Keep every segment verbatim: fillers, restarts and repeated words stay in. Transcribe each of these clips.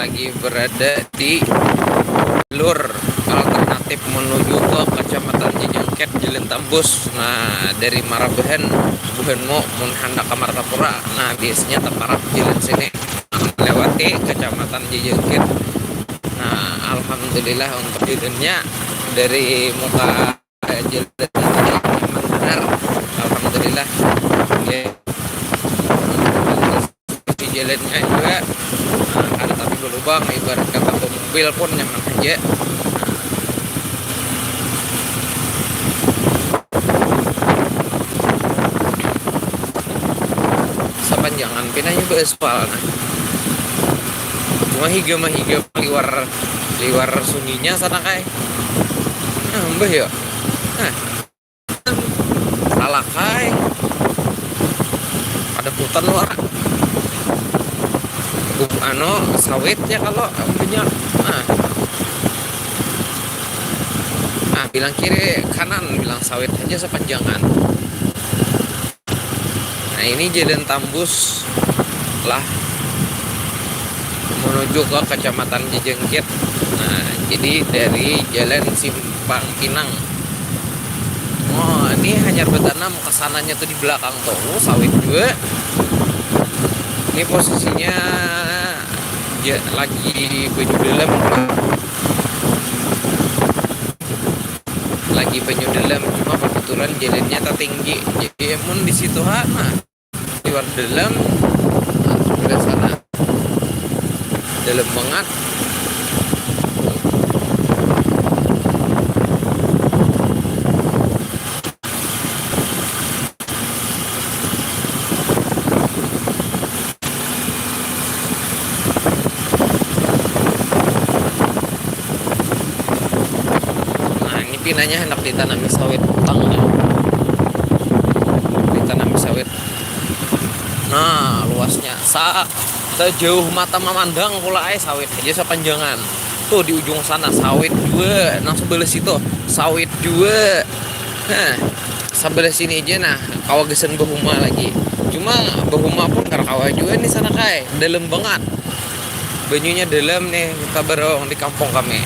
lagi berada di jalur alternatif menuju ke Kecamatan Jejengket, Jalan Tambus. Nah, dari Marabahan, buhanmu mun handak ka Martapura, nah, biasanya taparak jalan sini, melewati Kecamatan Jejengket. Nah, alhamdulillah untuk jalannya dari muka jalan tadi nyaman banar. Alhamdulillah. Ya. Di jalannya juga, nah, kada tapi berlubang, ibarat kata mobil pun nyaman aja. Sapanjangan pinanya baaspal, nah. Cuma higa mahiga liwar, liwar sunginya sana kai. Nah, mbah ya. Nah. Salah kai. Ada hutan wara. Anu, sawitnya kalau punya. Nah. Nah, bilang kiri kanan, bilang sawit aja sepanjangan. Nah, ini jalan Tambus lah menuju ke Kecamatan Jejengkit. Nah, jadi dari Jalan Simpang Pinang. Oh, ini hanyar bertanam, kesananya tuh di belakang tuh, oh, sawit juga. Ini posisinya ya, lagi baju dalam, lagi banyu dalam, cuma kebetulan jalannya tertinggi, jadi mun di situ ha, nah, keluar dalam, nah, sebelah sana dalam banget. Nah, ini pinanya hendak ditanami sawit utang nih. Ditanami sawit. Nah, luasnya sa sejauh mata memandang pula, eh, sawit aja sepanjangan. Tuh di ujung sana sawit juga, nang sebelah situ sawit juga. Nah, sebelah sini aja nah, kawa gasan bahuma lagi. Cuma bahuma pun kada kawa juga nih sana kai, dalam banget. Banyunya dalam nih, kita barang di kampung kami.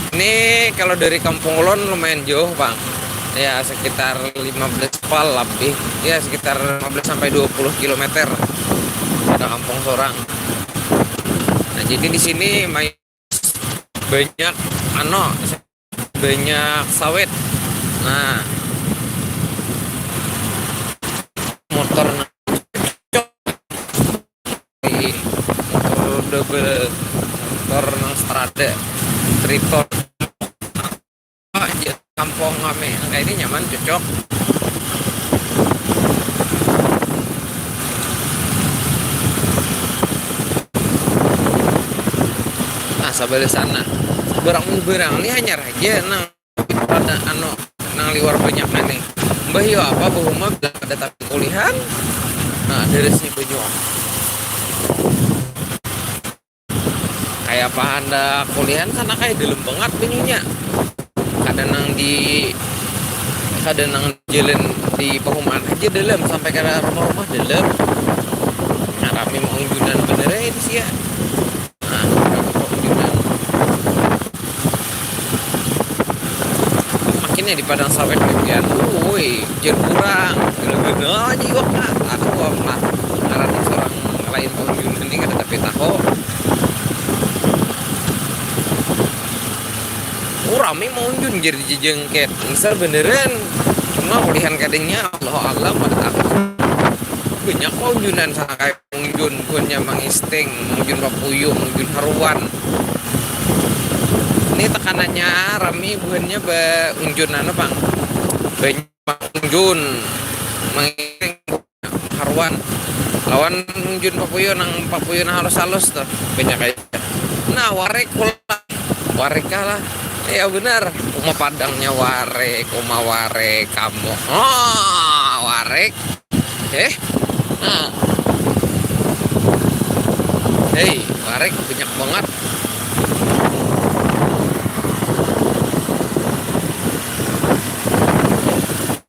Ini kalau dari kampung ulun lumayan jauh, Bang. Ya, sekitar lima belas pal lebih. Ya, sekitar lima belas sampai dua puluh kilometer. Ada kampung seorang. Nah, jadi di sini main banyak ano, banyak sawit. Nah, motor nang, motor double, motor nang Strada, Triton. Ah, iya, kampung kami. Kayak ini nyaman, cocok. Nah, sebelah sana. Barang-barang ini hanya raja nang pada anu, nang liwar banyak nih. Mbah yo apa bahuma bila ada tapi kulihan. Nah, dari sini banyu. Kayak apa anda kulihan sana kayak dalam banget banyunya. Kada nang di, kada nang jalan di perumahan aja dalam, sampai ke rumah-rumah dalam. Nah, rame mengunjunan bener ya di sini. Nah, rame mengunjunan. Makinnya di padang sawit bagian, woi, jar kurang. Gila-gila aja iwak, nah. Aku apa? Karena seorang lain pengunjunan ini kada tapi tahu. Oh, rame mau unjun jadi jejengket. Misal beneran. Cuma ulihan kadangnya Allah Allah pada takut. Banyak mau unjunan sana kayak unjun, buhannya mangisting, unjun papuyu, unjun haruan. Ini tekanannya rame buhannya ba unjun anu, Bang. Banyak unjun mangisting haruan lawan unjun papuyu nang papuyu nang halus-halus tuh banyak aja. Nah, warek pula, warek kalah. Ya benar, uma padangnya warek, uma warek kamu. Oh, warek. Eh, nah. Hei, warek banyak banget.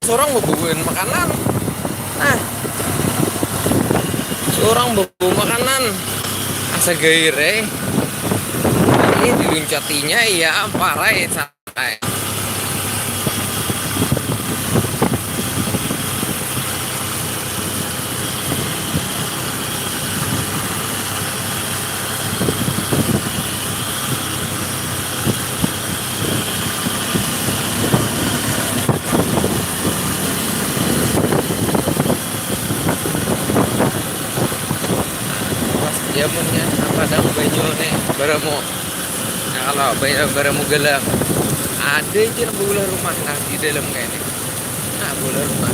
Seorang bebuin makanan. Nah, seorang bebu makanan. Segair, eh. Ini diluncatinya, iya, parai, santai. Pas jamunnya apa, dang, banyu nih, baramu. Nah, kalau banyu baramu galang, ada aja baulah rumah, nah, di dalam kayak ini. Nah, baulah rumah.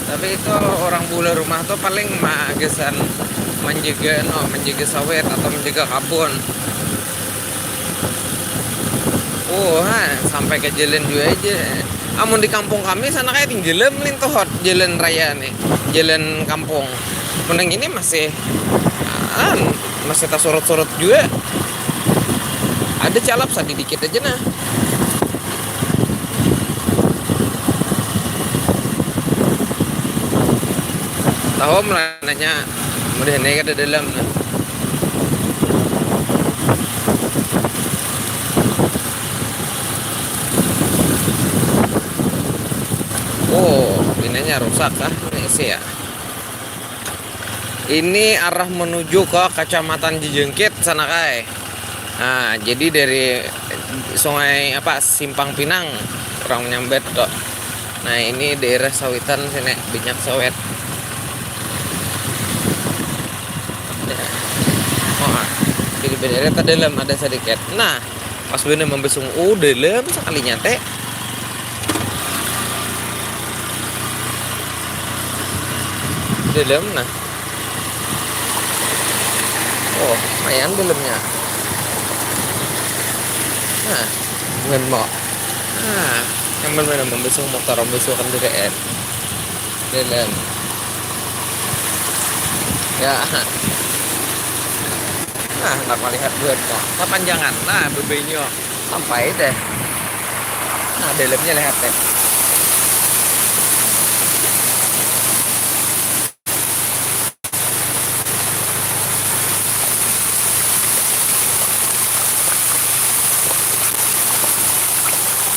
Tapi itu orang baulah rumah tuh paling ma-, gasan menjaga, no, menjaga sawit atau menjaga kabun. Oh, ha, sampai ke jalan juga aja. Amun di kampung kami sana kayak tinggalam lintuhot jalan raya nih, jalan kampung. Menang ini masih, ah, masih tasurut-surut juga. Ada calap sadikit aja nah. Tahu lah nanya, mudah nih kada dalam nah. Oh, pinanya rusak kah? Ini sih ya. Ini arah menuju ke Kecamatan Jejengkit sana, kai. Nah, jadi dari Sungai apa, Simpang Pinang, orang menyambat tuh. Nah, ini daerah sawitan sini, banyak sawit. Ya. Oh, jadi bendera dalam ada sedikit. Nah, pas bener membesung, oh, dalam sekalinya teh. Dalam nah. Oh, lumayan dalamnya. Nah, ngen mo. Nah, nyaman mana membesung motor, membesung kendaraan. Dalam. Ya. Nah, hendak melihat buat mo. Sapanjangan. Nah, bebenyo. Sampai deh. Nah, dalamnya lihat deh.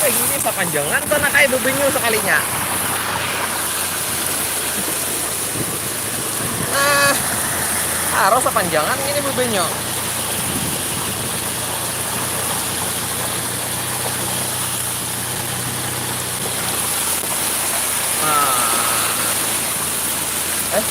Eh, ini sapanjangan sana kayak bebenyo sekalinya. Nah, harus sapanjangan ini bebenyo. Nah. Eh?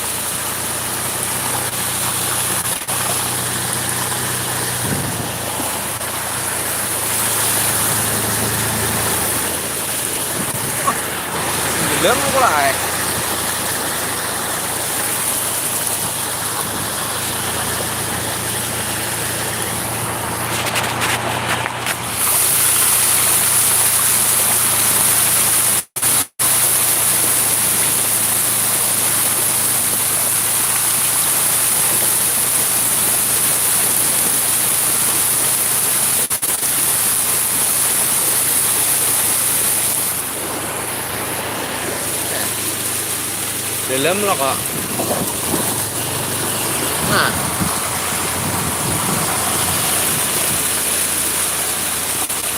Gelem pula, eh. Dalam lo kok. Nah.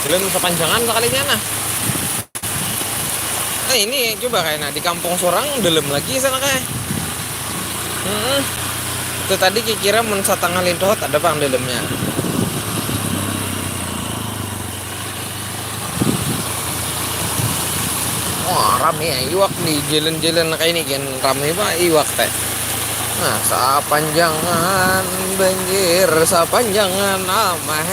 Dalam sapanjangan sekalinya nah. Nah, ini coba kayak nah di kampung surang dalam lagi sana kayak. Hmm. Itu tadi kira-kira mun satengah linto ada pang dalamnya. Wah, rame ya iwak di jalan-jalan kayak ini kan, rame pak iwak teh. Nah, sapanjangan banjir, sapanjangan amah.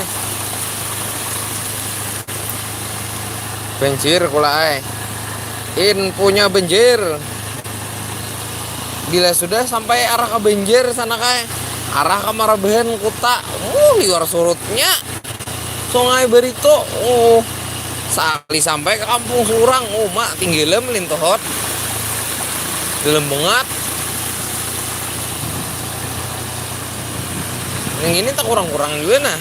Banjir kula ai. In punya banjir. Bila sudah sampai arah ke banjir sana kae, arah ke Marabahan kota, uh, liwar surutnya Sungai Barito, uh, sakali sampai ke kampung surang, uh, mak tinggalam lintohot dalam banget. Yang ini tak kurang-kurang juga nah.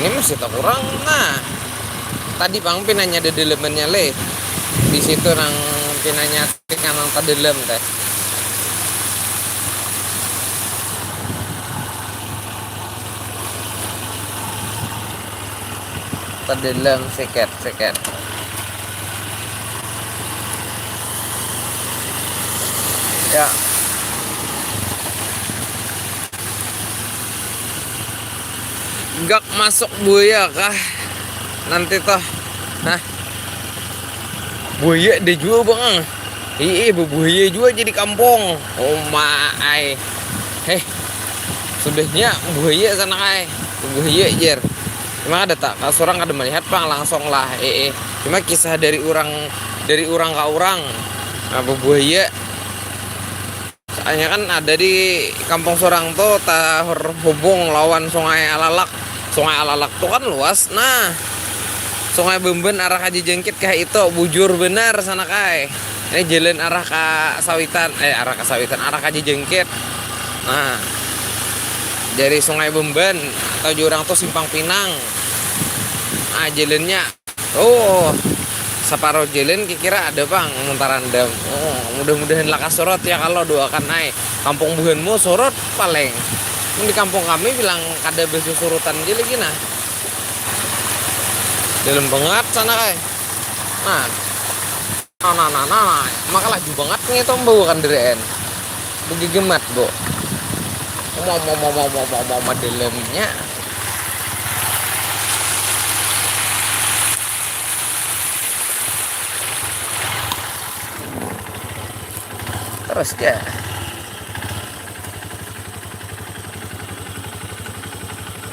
Ini masih tak kurang nah. Tadi pang pinanya ada dalemannya le. Di situ nang pinanya tik nang tadalam teh. Tadilang sikit, sikit. Ya. Gak masuk buaya kah? Nanti toh. Nah. Buaya ada jua, Bang. Ih, buaya jua jadi kampung. Uma ai. Heh. Sudahnya buaya sana ai. Buaya jer. Emang ada tak? Kalau seorang ada melihat, Bang, langsung lah. Eh, eh. Cuma kisah dari orang, dari orang ke orang. Apa buaya? Soalnya kan ada di kampung seorang tuh terhubung lawan Sungai Alalak. Sungai Alalak tuh kan luas. Nah, Sungai Bemben arah Kaji Jengkit kah itu bujur benar sana kai. Ini jalan arah ke Sawitan, eh, arah ke Sawitan, arah Kaji Jengkit. Nah, dari Sungai Bemben atau jurang tuh Simpang Pinang. Ah, jalannya Oh, separuh jalan kira ada, Bang, muntaran dam. Oh, mudah-mudahan lakas surut ya kalau doakan ai. Kampung buhanmu surut paling. Mun di kampung kami bilang kada basusurutan aja lagi nah. Dalam banget sana kai. Nah. Nah, nah, nah, nah, nah. Maka laju banget nih tuh bau kendaraan. Begigemat, Bu. Mau mau mau mau mau mau mau dalamnya. Terus ya.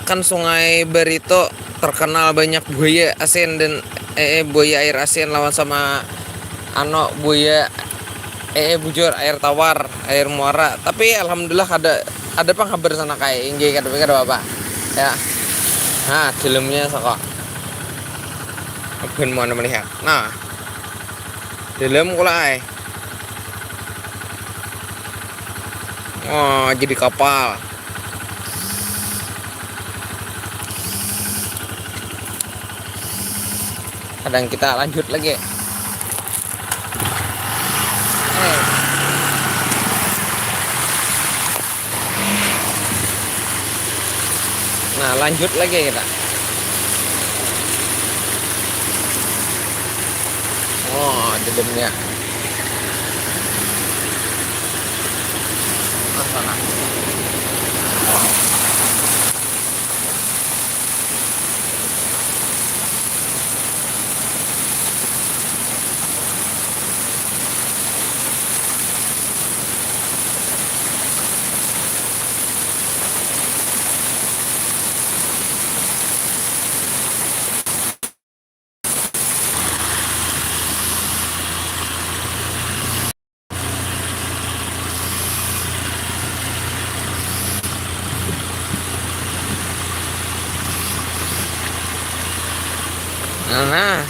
Kan Sungai Barito terkenal banyak buaya asin dan eh buaya air asin lawan sama ano buaya eh bujur air tawar air muara, tapi alhamdulillah kada ada pang habar sana kai inggih kada kada apa ya. Nah, dalamnya soko buhan mau melihat. Nah, dalam kulai. Oh, jadi kapal. Kadang kita lanjut lagi. Nah, lanjut lagi kita. Oh, dedemnya. Nah, sana. Nah,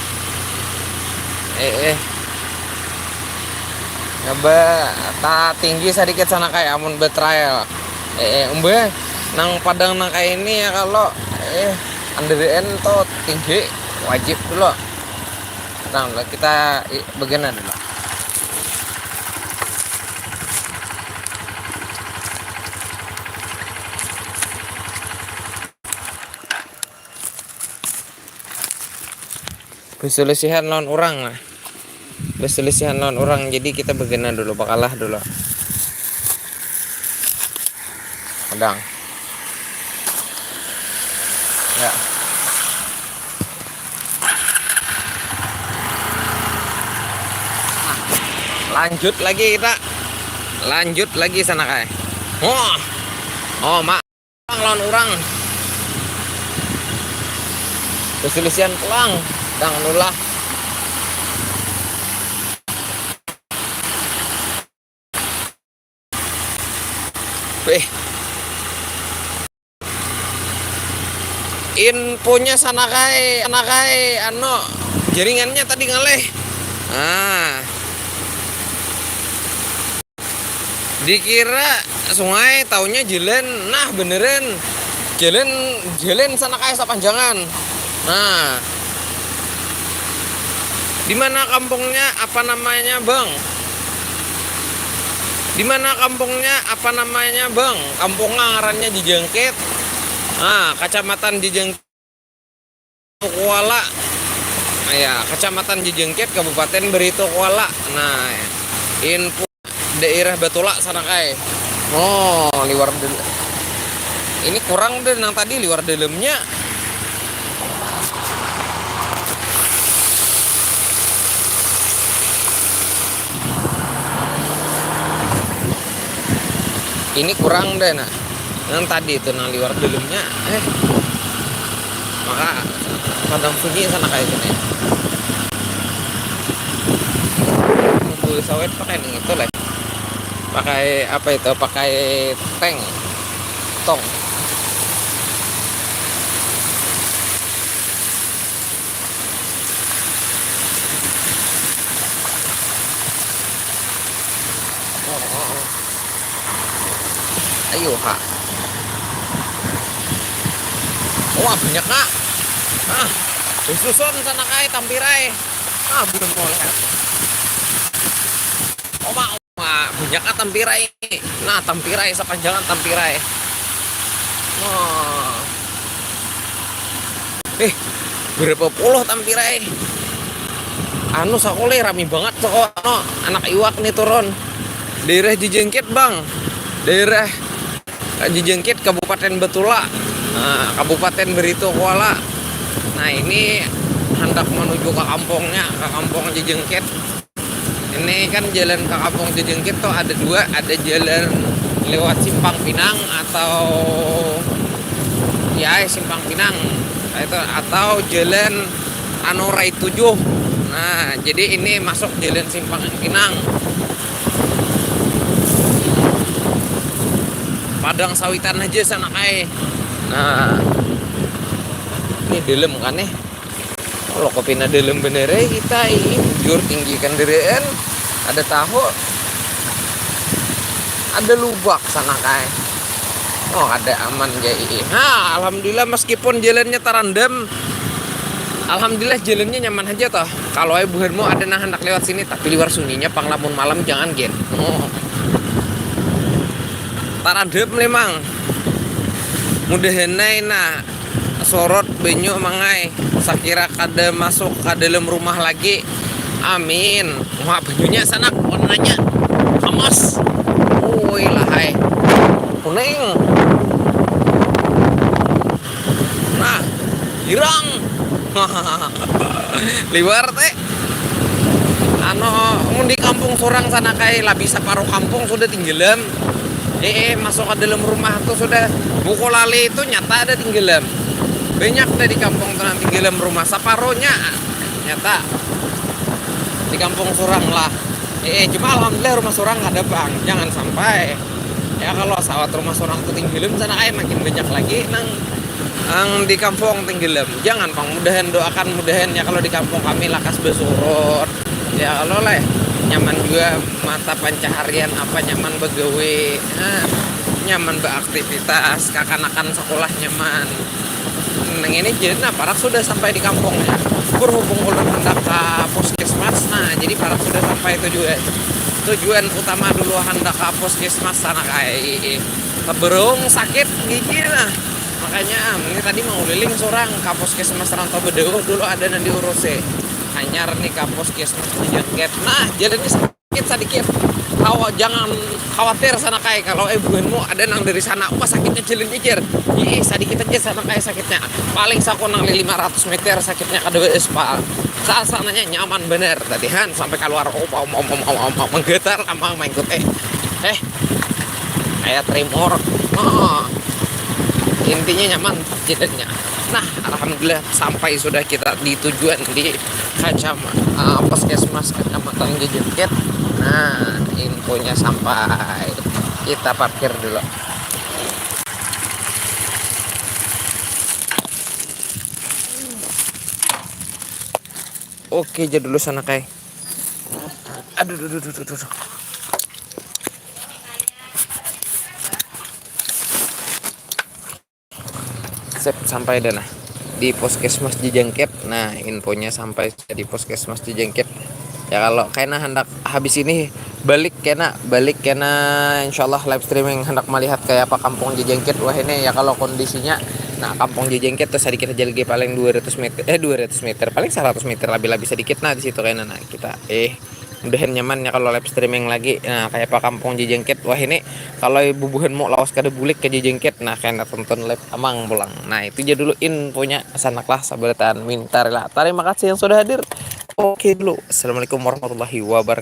eh, eh. Coba tak tinggi sedikit sana kayak amun betrail. Eh, eh, umbe nang padang nang kayak ini ya kalau eh anderian tuh tinggi wajib dulu. Nah, kita begini dulu. Beselisihan lawan orang lah. Beselisihan lawan orang, jadi kita begena dulu, bakalah dulu. Pedang. Ya. Nah, lanjut lagi kita. Lanjut lagi sana kai. Oh. Oh, mak. Lawan orang. Kesilisian pulang. Dang nulah. Weh. Infonya sana kai, sana kai, anu, jaringannya tadi ngalih. Nah. Dikira sungai, taunya jalan. Nah, beneran. Jalan, jalan sana kayak sapanjangan. Nah. Di mana kampungnya? Apa namanya, Bang? Di mana kampungnya? Apa namanya, Bang? Kampungnya ngarannya Jijangkit. Nah, Kecamatan Jijangkit. Kuala. Nah, ya, Kecamatan Jejengkit, Kabupaten Barito Kuala. Nah, info daerah Batula sana kai. Oh, liwar del-, ini kurang deh nang tadi liwar dalamnya. Ini kurang deh, nah. Yang tadi itu nang liwar belumnya, eh. Maka padang sunyi sana kayak gini. Membeli sawit pakai nih itu lah. Pakai apa itu? Pakai tank. Tong. Oh, oh, oh. Ayo, ha. Wah, banyak, Kak. Ah, susun sana kai tampirai. Ah, bukan boleh. Oma, oma, banyak, Kak, tampirai. Nah, tampirai sepanjangan tampirai. Wah. Eh, berapa puluh tampirai? Anu, sakola rami banget sakola, no. Anak iwak nih turun. Daerah Jejengkit, Bang. Daerah Jejengkit, Kabupaten Batula. Nah, Kabupaten Barito Kuala. Nah, ini hendak menuju ke kampungnya, ke kampung Jejengkit. Ini kan jalan ke kampung Jejengkit tuh ada dua, ada jalan lewat Simpang Pinang atau ya Simpang Pinang. Nah, itu atau jalan anu Rai tujuh. Nah, jadi ini masuk jalan Simpang Pinang. Padang sawitan aja sana kai. Nah, ini dalam kan nih. Kalau kopi na dalam bener, eh, kita ini bujur tinggi kendaraan, ada tahu, ada lubak sana kai. Oh, ada aman, jadi. Nah, alhamdulillah, meskipun jalannya terendam, alhamdulillah jalannya nyaman aja toh. Kalau ai buhanmu ada nang hendak lewat sini, tapi liwar sunyinya pang lamun malam jangan gen. Oh. Terendam memang. Mudahan ai nah sorot banyu mangai, sakira kada masuk ke dalam rumah lagi. Amin. Wah, banyunya sanak warnanya emas. Woi, lahai. Kuning. Nah, girang. Liwar teh. Anu, mun di kampung surang sana kai, labi saparuh kampung sudah tinggalam. Eh, eh, masuk ke dalam rumah tuh sudah, buku lali itu nyata ada tinggalam. Banyak deh di kampung tuh nang tinggalam rumah, saparuhnya nyata di kampung surang lah. Eh, eh, cuma alhamdulillah rumah surang kada pang, jangan sampai. Ya, kalau sawat rumah surang tuh tinggalam sana kai, makin banyak lagi nang, nang di kampung tinggalam. Jangan pang, mudahan, doakan mudahan ya, kalau di kampung kami lakas basurut. Ya, kalau leh nyaman juga mata pancaharian apa, nyaman bagawe, nah, nyaman beraktivitas, kakanakan sekolah nyaman. Nang ini jadi, nah, parak sudah sampai di kampungnya. Berhubung ulun hendak ke puskesmas, nah, jadi parak sudah sampai tujuan. Tujuan utama dulu hendak ke puskesmas sana kai. Teberung sakit gigi, nah. Makanya, ini tadi mauliling surang ke puskesmas Rantau Bedauh dulu ada nang diurusi. Hanyar nih ke puskesmas Jejengkit. Nah, jalannya sakit sadikit. Kawa, jangan khawatir sana kai, kalau eh buhanmu ada nang dari sana, wah, sakitnya jalan jejer. Ih, sadikit aja sana kai sakitnya. Paling saku nang lima ratus meter sakitnya kada aspal. Sasananya nyaman bener tadi han sampai keluar om om om om om om, om menggetar amang mengikut eh eh kayak tremor. Oh, intinya nyaman jadinya. Nah, alhamdulillah sampai sudah kita di tujuan di kacam uh, puskesmas kecamatan Jejengkit. Nah, infonya sampai, kita parkir dulu. Oke aja dulu sana kai. Aduh, aduh, aduh, aduh, aduh. Sip, sampai dah nah di puskesmas Jejengkit. Nah, infonya sampai di puskesmas Jejengkit. Ya, kalau kena hendak habis ini balik kena, balik kena, insyaallah live streaming hendak melihat kayak apa kampung Jejengkit. Wah, ini ya kalau kondisinya Nah, Kampung Jejengkit tuh sedikit aja lagi, paling dua ratus meter, eh, dua ratus meter, paling seratus meter lebih-lebih sedikit. Nah, di situ kayaknya, nah, kita, eh, mudahan nyaman ya kalau live streaming lagi. Nah, kayak apa Kampung Jejengkit? Wah, ini kalau bubuhan mau lawas kada bulik ke Jejengkit, nah, kena tonton live Amang pulang. Nah, itu aja dulu infonya, sanaklah sabarataan minta rela. Terima kasih yang sudah hadir. Oke dulu. Assalamualaikum warahmatullahi wabarakatuh.